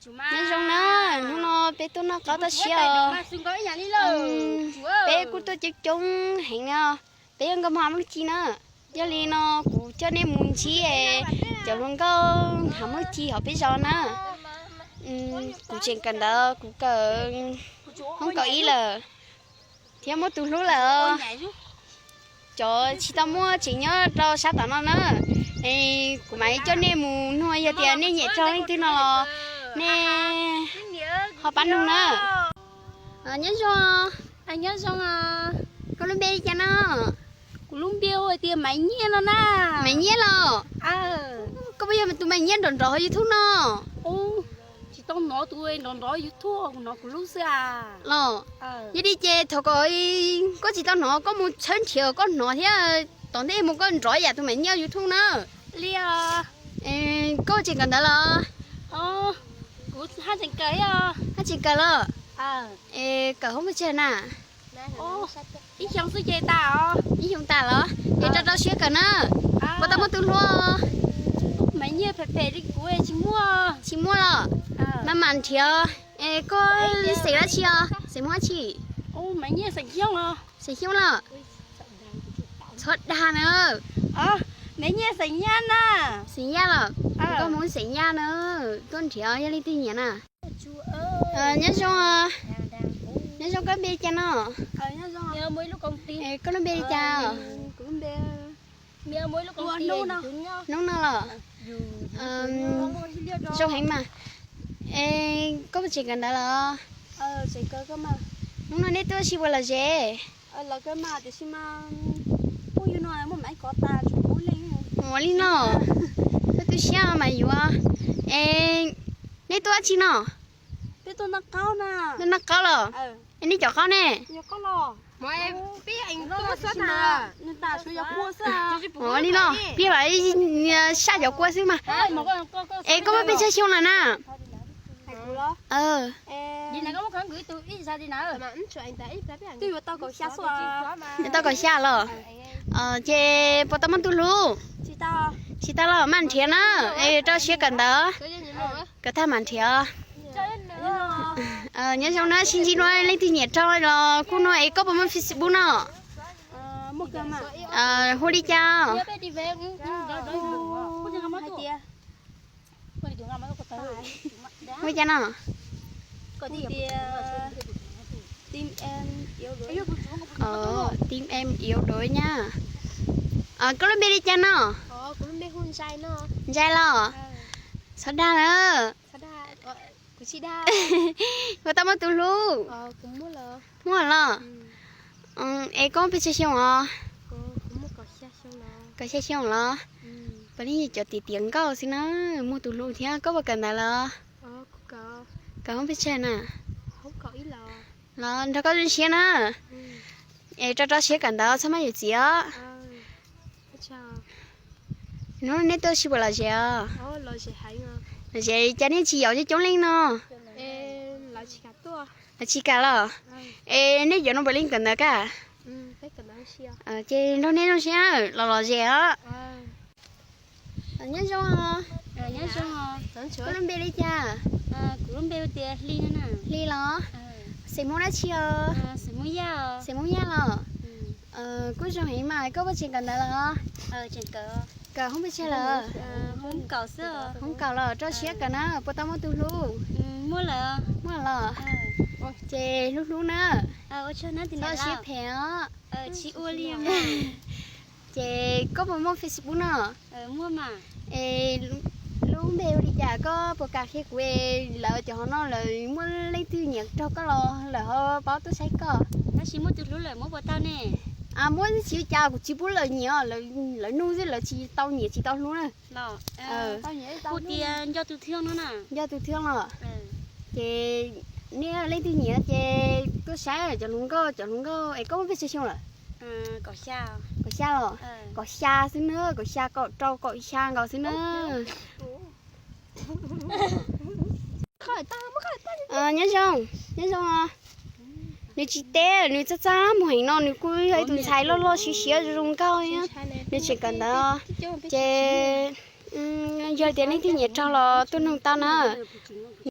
Nyob zoo na, hnub no peb tuaj noj qab toj siab os. Peb kuj tuaj coob coob heev na, peb yog nkauj Hmoob Hav Muaj Ci na. Yog li no kuv coj nej mus ntsib cov hluas nkauj Hav Muaj Ci hauv peb zos na. Kuv tseem kawm ntawv, kuv kawm hoob kaum ib lawm, thiab muaj tus hlub lawm. Cov tsis tau muaj tseem nyob rau sab tom no na. Kuv mam li coj nej mus nug, yog tias nej nyiam raug leej twg no los nej ho pab nug na. Nyob zoo. Nyob zoo. Koj lub npe li cas no? Kuv lub npe hu tias Maiv Nyiaj no na. Maiv Nyiaj los? Koj puas yog tus Maiv Nyiaj nrov nrov hauv YouTube no? Tsis tau hnov tus nrov nrov YouTube, kuv hnov kuv lub xwb a. Los, yog li ces thaum koj tsis tau hnov, koj mus tshawb nrhiav koj hnov thiab, tom ntej mus koj nrov yam tus Maiv Nyiaj YouTube na. Li os. Koj tseem kawm ntawv los? Kuv haj tseem kawm thiab. Haj tseem kawm los? Es kawm hoob pes tsawg na? Ib xyoo xwb ces tas os. Ib xyoo tas los? Es rau rau siab kawm na. Puas tau muaj tus hlub? Maiv Nyiaj phem phem li kuv tsis muaj. Tsis muaj los? Mam mam nrhiav. Es koj xeem dab tsi os? Xeem Hmoob dab tsi? Xeem Xyooj los? Txhob dag na. Maiv Nyiaj xeem Nyab na. Xeem Nyab los? Nkauj Hmoob xeem Nyab na. Tuaj nrhiav yog leej twg nyiam na. Nyob zoo. Nyob zoo, koj lub npe li cas no? Koj lub npe li cas? Hnub no los? Zoo heev mas. Es koj puas tseem kawm ntawv los? Hnub no nej tuaj ua si puas lom zem? Ua li no, koj tu siab mas yuav. Es nej tuaj dab tsi no? Tuaj noj qaub los? Es nej cov qaub ne? Ua li no, peb lam saj cov kua xwb mas. Es koj muaj pes tsawg xyoo lawm na? Tau kaum xya los? Ces puas tau muaj tus hlub? Tsis tau los, mam nrhiav na. Es rau siab kawm ntawv, kawm tag mam nrhiav. Nyob zoo na, sib ntsib dua leej twg nyiam raug los kuj no. Es koj puas muaj Facebook no? Hu li cas? Hu li cas no? Tim em yếu đuối nha. Koj lub npe li cas no? Ntsais los? Txhob dag na. Puas tau muaj tus hlub? Muaj los? Es koj pes tsawg xyoo os? Kaum xya xyoo los? Puav leej yog cov tiav tiav nkauj xwb na, muaj tus hlub thiab. Koj puas kawm ntawv los? Kawm hoob pes tsawg na? Los nrog koj zoo siab na. Es rau rau siab kawm ntawv, txhob maj yuav txiv os. Hnub no nej tuaj ua si puas lom zem os? Lom zem, cas nej tsis yaum coob coob leej no? Lawv tsis kam los? Es nej cov no puav leej kawm ntawv kaj? Ces nrog nej zoo siab los lom zem os. Nyob zoo. Koj lub npe li cas? Hli los? Xeem Hmoob dab tsi os? Xeem Hmoob Yaj los? Kuj zoo heev mas, koj puas tseem kawm ntawv los? Kawm hoob pes tsawg lawm? Hoob kaum los, rau siab kawm na, puas tau muaj tus hlub? Muaj los? Ces hlub hlub na. Txhob siab phem os. Ces koj puas muaj Facebook no? Es lub npe hu li cas, koj puas kam qhia kuv es lawv cov hov no lawv muaj leej twg nyiam raug koj los lawv ho paub tuaj saib koj? Tab sis muaj tus hlub lawm muab puas tau ne? Muab tsis ua cas, kuv tsis pub lawv nyiam, lawv nug xwb, lawv tsis tau nyiam tsis tau hlub na. Kuv tias nco tus thwj no na. Nco tus thwj los? Ces nej leej twg nyiam ces tuaj saib cov hluas nkauj, cov hluas nkauj. Es koj muaj pes tsawg xyoo lawm? Kaum xya los? Kaum xya xwb na, kaum xya, kaum rau, kaum xya nkaus xwb na. Nyob zoo, nyob zoo. Nws tsis teb, nws txaj txaj muag heev no, nws kuj yog ib tus ntxhais loj loj siab siab zoo nkauj thiab. Nws tseem kawm ntawv, ces yog tias leej twg nyiam raug los tuaj nug tau na.